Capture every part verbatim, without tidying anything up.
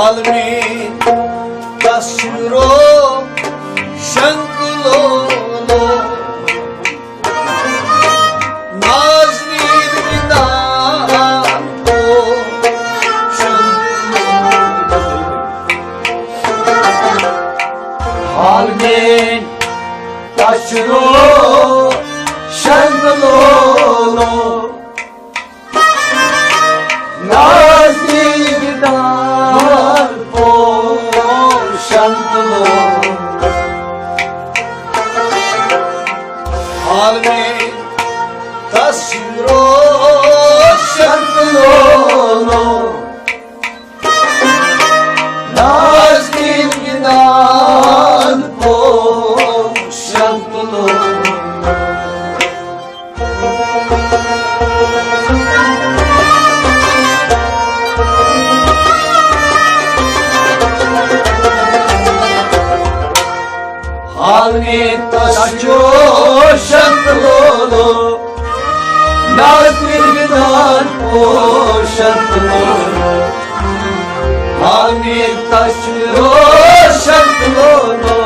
عالمین تس روشن لولو، نازنین گندان پوشن لولو۔ عالمین تس روشن لولو، نازنین گندان پوشن لولو۔ عالمین تس روشن لولو، نازنین گندان پوشن لولو۔ عالمین تس روشن لولو، نازنین گندان پوشن لولو۔ عالمین تس روشن لولو۔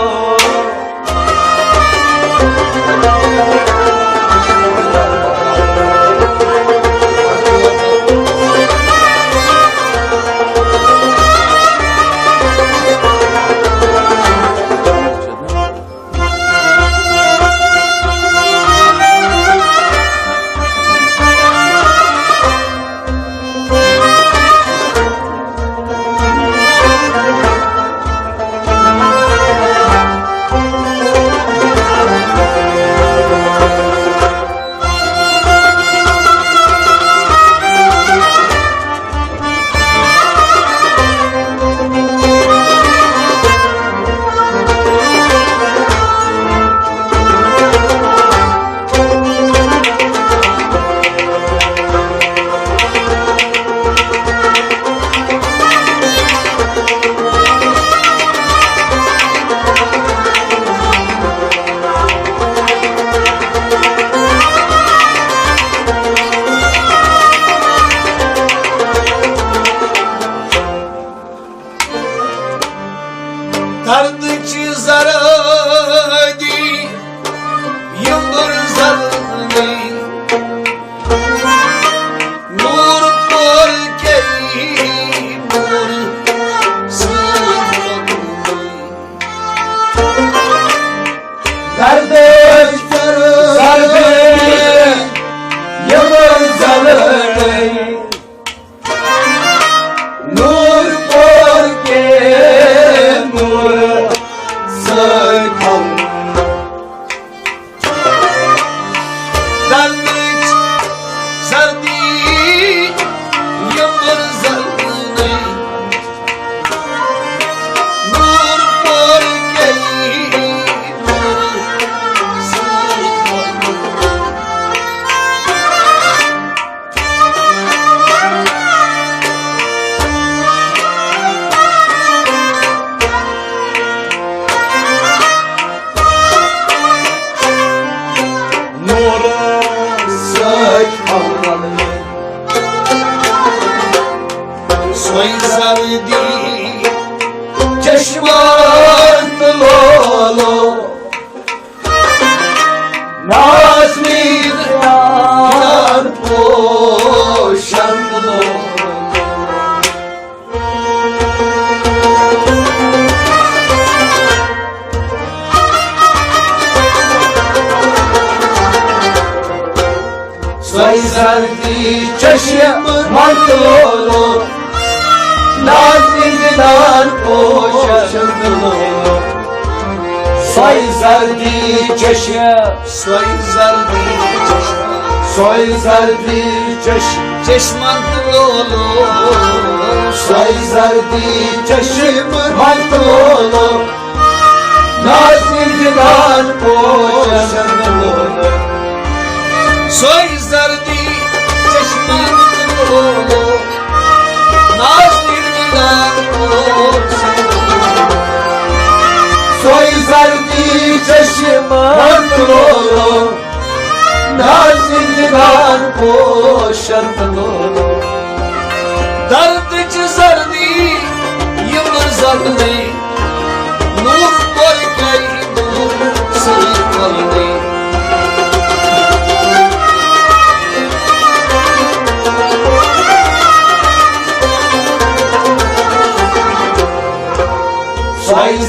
دردٕچ زردی یمبٕر زلنٕے، نوٗر پورکے نوٗر سۭتۍ لوٚگمُت۔ دردٕچ زردی یمبٕر زلنٕے، نوٗر پورکے نوٗر سۭتۍ تھوٚو۔ دردٕچ زردی یمبٕر زلنٕے، نوٗر پورکے نوٗر سۭتۍ تھوٚو۔ نوٗرٕ سۭتۍ پھۄلہِ سۄے زردی چشمن تہٕ لولو۔ نازنین گِنٛدان پوشن لولو۔ سۄے زردی چشمن تہٕ لولو، نازنین گِنٛدان پوشن تہٕ لولو۔ سۄے زردی چشم، سۄے زردی چشم، سۄے زردی چشم، چشمن تہٕ لولو۔ سۄے زردی چشمن تہٕ لولو، نازنین گِنٛدان پوشن تہٕ لولو۔ سۄے زردی چشمن تہٕ لولو، نازنین گِنٛدان پوشن تہٕ لولو۔ سۄے زردی چشمن تہٕ لولو، نازنین گِنٛدان پوشن تہٕ لولو۔ دردٕچ زردی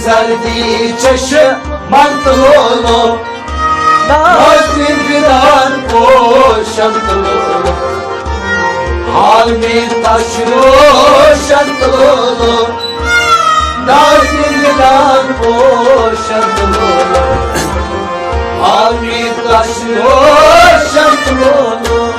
سردی چشمن تہٕ لولو، نازنین دیدار پوشن تہٕ لولو، عالمی تشوشن تہٕ لولو، نازنین دیدار پوشن تہٕ لولو، عالمی تشوشن تہٕ لولو۔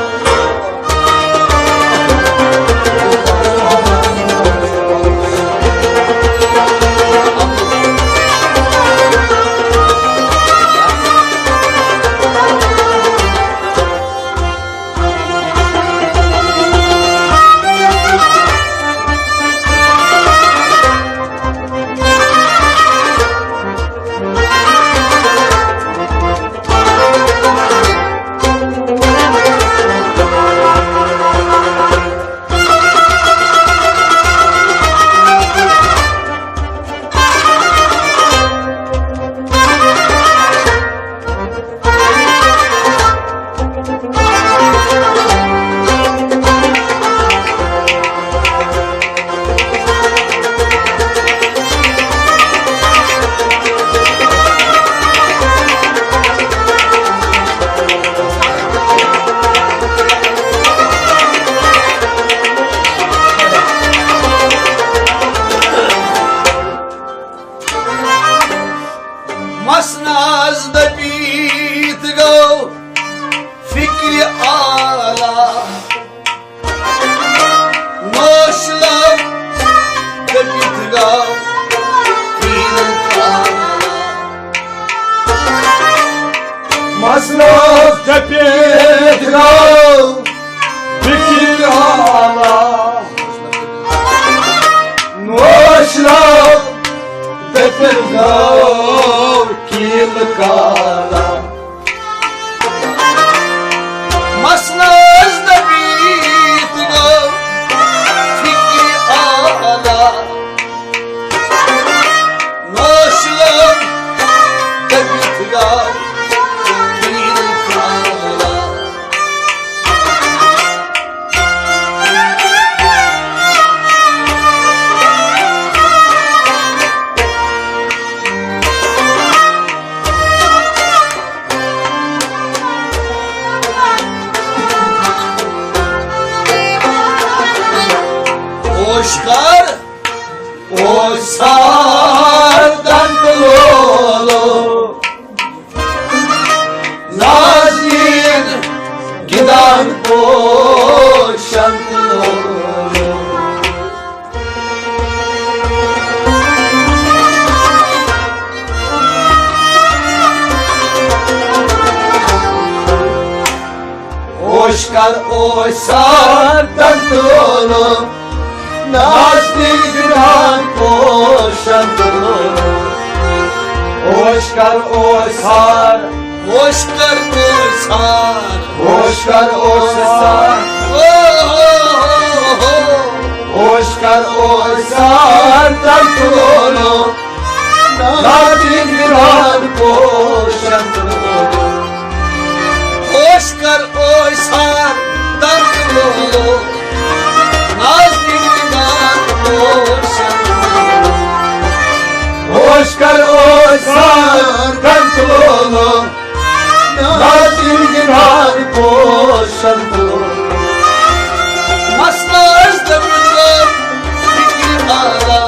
مسناز دپیت گو فکر اعلیٰ، نوش لب دپیت گو فکر اعلیٰ۔ مسناز دپیت گو فکر اعلیٰ، نوش لب دپیت گو کیل کالا۔ مسناز دپیت گو فکر اعلیٰ، نوش لب دپیت گو کیل کالا۔ اوشکار، اوشکار دنت لولو، نازنین گدان پوشن لولو۔ اوشکار، اوشکار دنت لولو، نازنین گدان پوشن لولو۔ اوشکار، اوشکار، اوشکار، اوشکار، اوشکار، اوشکار، او ہو ہو ہو۔ اوشکار، اوشکار دنت لولو، نازنین گدان پوشن لولو۔ اوشکار، اوشکار دنت لولو، نازنین گدان پوشن لولو۔ اوشکار، اوشکار دنت لولو، نازنین گدان پوشن لولو۔ مسناز دپیت گو فکر اعلیٰ،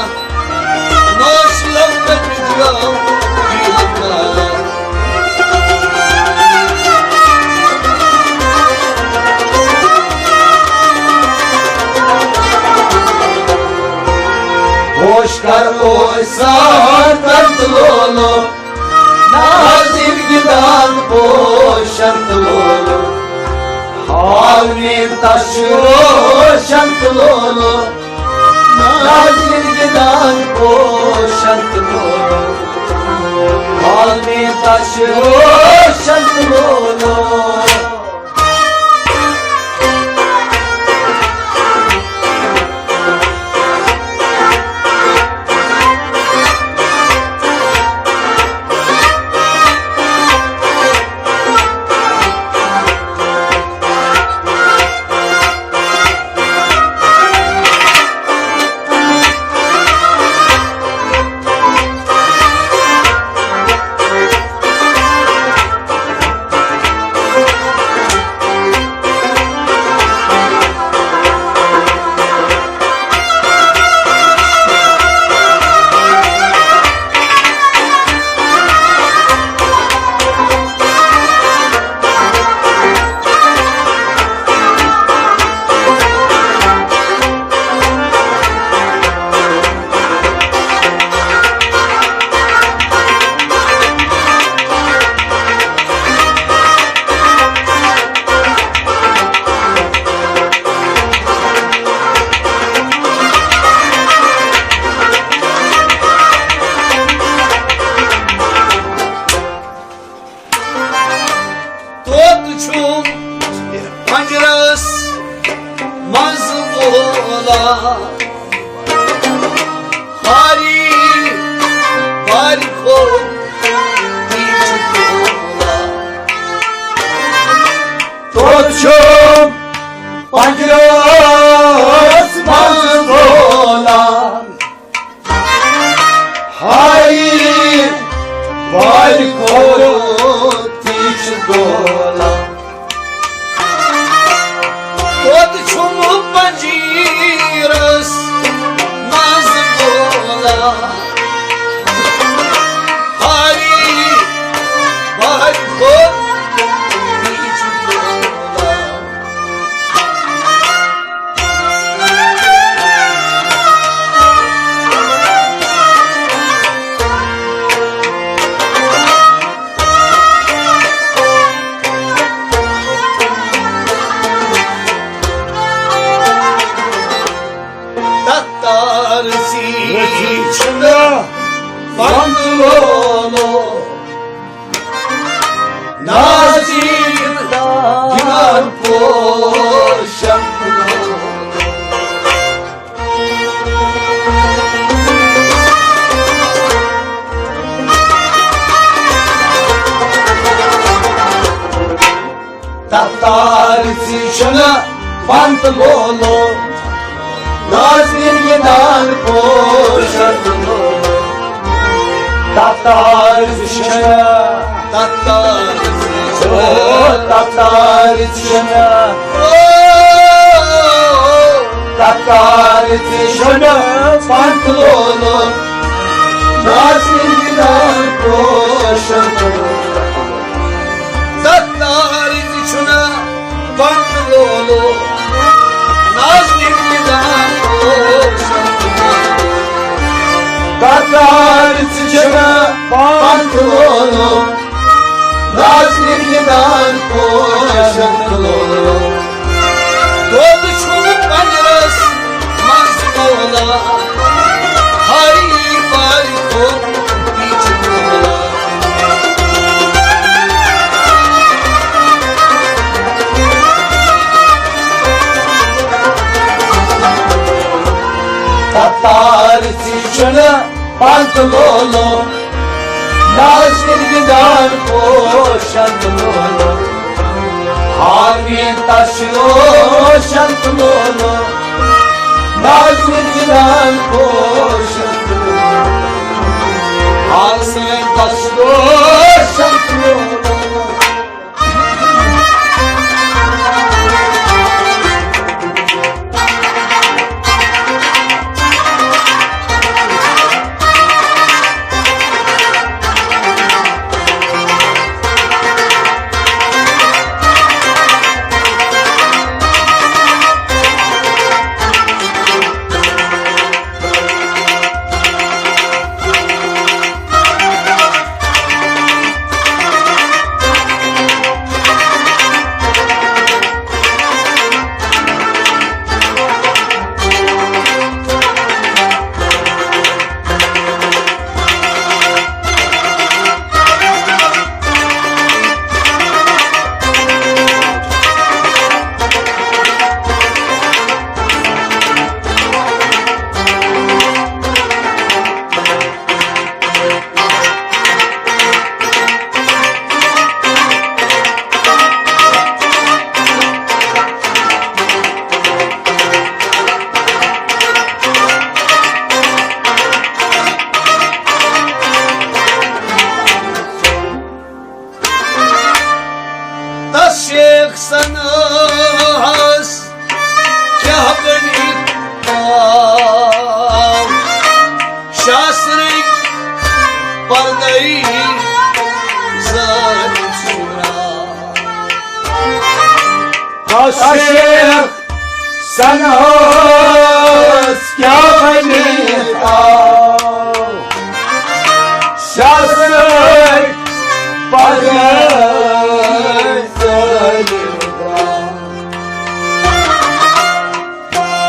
نوش لب دپیت گو کیل کالا۔ اوشکار، اوشکار دنت لولو، نازنین گدان پوشن لولو۔ عالمی تشوشن لولو، نازنین گدان پوشن لولو۔ عالمی تشوشن لولو۔ منٛز بولان۔ ہاری بارِ کھوٚت تیٖژ بولان۔ توٚت چھُم پنجرس منٛز بولان۔ ہاے وارِ کھوٚت تیٖژ بولان۔ توٚت چھُم پنجیرس منٛز بولان۔ ہاے وارِ کھوٚت تیٖژ بولان۔ تتار سی چھُنہٕ پنٛد لولو۔ نازیٖک دِوان پوشن۔ تتار سی چھُنہٕ پنٛد لولو۔ نازنیٖن گِنٛدان پوشن۔ تتار سی چھُنہٕ، تتار سی چھُنہٕ، تتار سی چھُنہٕ، تتار سی چھُنہٕ پنٛد لولو۔ نازنیٖن گِنٛدان پوشن۔ تتار سی چھُنہٕ پنٛد لولو۔ نازنیٖن گِنٛدان پوشن۔ تتار سی چھُنہٕ پنٛد لولو۔ نازنیٖن گِنٛدان پوشن لولو۔ دۄد چھُم پنجرس منٛز بولان۔ ہاری بارِ کھوٚت تیٖژ بولان۔ تتار سی چھُنہٕ پنٛد لولو۔ نازنیٖن گِنٛدان پوشن لولو۔ ہاوین تس روشن لولو۔ نازنیٖن گِنٛدان پوشن لولو۔ ہاوین تس روشن لولو۔ تس شیخ سناہس کیٛاہ بٔنِتھ آو؟ شاہ سرٕکۍ پردے زٲلۍ ژھُنرا۔ تس شیخ سناہس کیٛاہ بٔنِتھ آو؟ شاہ سرٕکۍ پردے زٲلۍ ژھُنرا۔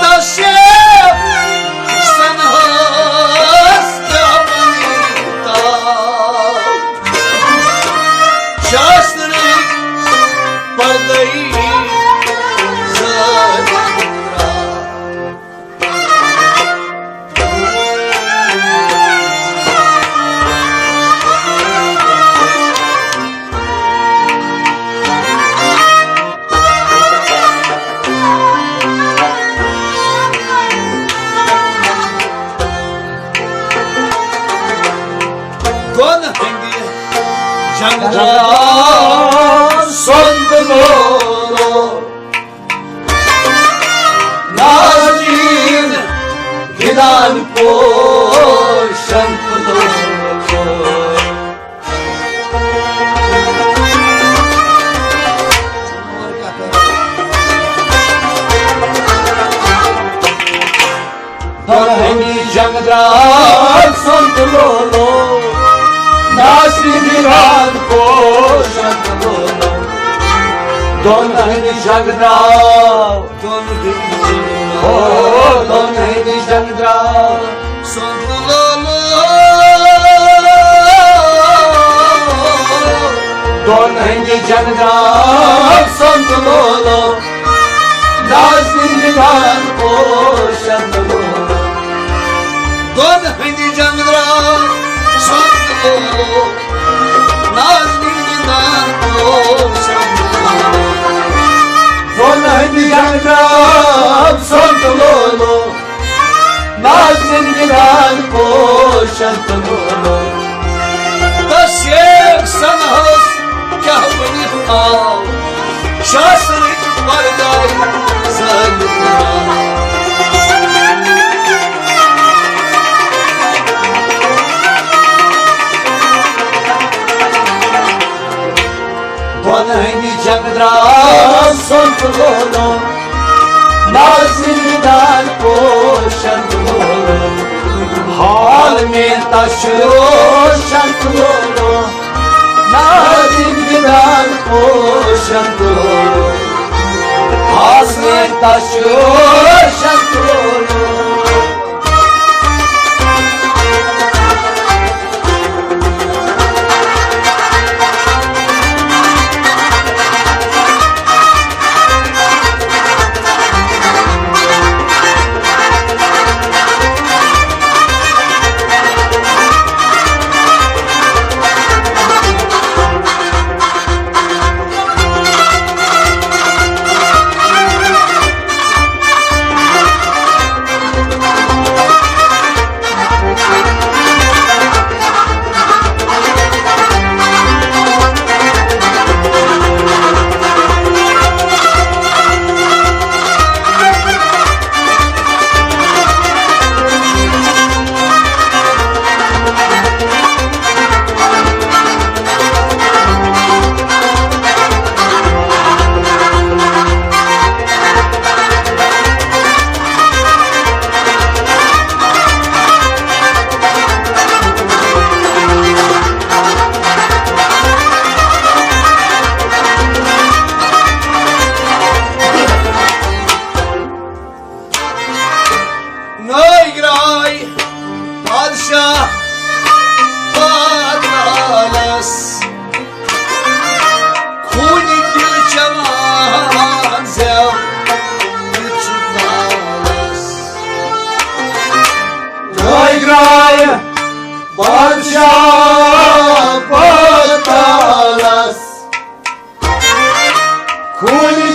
تس شیخ سناہس کیٛاہ بٔنِتھ آو؟ شاہ سرٕکۍ پردے سنت لولو، نازنین گِنٛدان پوشن لولو۔ دۄن ہٕنٛدِ جنگ درٛاو سنت لولو، نازنہِ گِنٛدان پوشن لولو۔ دۄن ہٕنٛدِ جنگ درٛاو، او، دۄن ہٕنٛدِ جنگ درٛاو سنت لولو۔ دۄن ہٕنٛدِ جنگ درٛاو سنت لولو، نازنہِ گِنٛدان پوشن لولو۔ دۄن ہٕنٛدِ جنگ درٛاو سنت لولو، نازنہِ گِنٛدان پوشن لولو۔ دۄن ہٕنٛدِ جنگ درٛاو سنت لولو، نازنہِ گِنٛدان پوشن لولو۔ تس شیخ سنہس کیٛاہ ؤنِتھ آو، شاہ سرٕکۍ پرداے زٲلِتھ آو۔ دۄن ہٕنٛدِ جنگ درٛاو سنت لولو، نازنہِ گِنٛدان پوشن لولو۔ حال میں تش روشن لولو، نازنہِ گِنٛدان پوشن لولو۔ حال میں تش روشن لولو۔ نٲے گراے بادشاہ پاتالس، خوٗنہِ دِل چٮ۪وان زٮ۪و یہِ چھُ نالس۔ نٲے گراے بادشاہ پاتالس، خوٗنہِ